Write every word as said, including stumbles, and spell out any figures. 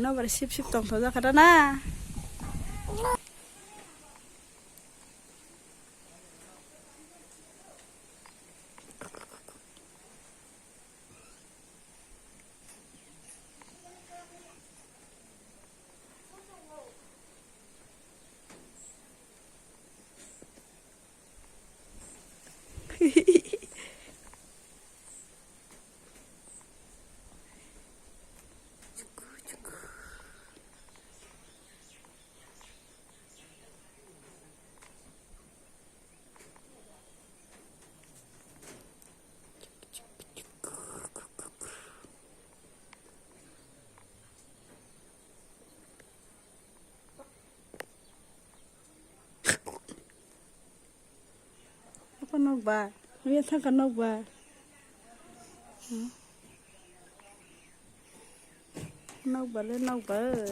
Nokbar sip sip tongthok jakha da na. Apa nokbar? Nuya thangkha nokbar. Hmm? Nokbar le nokbar.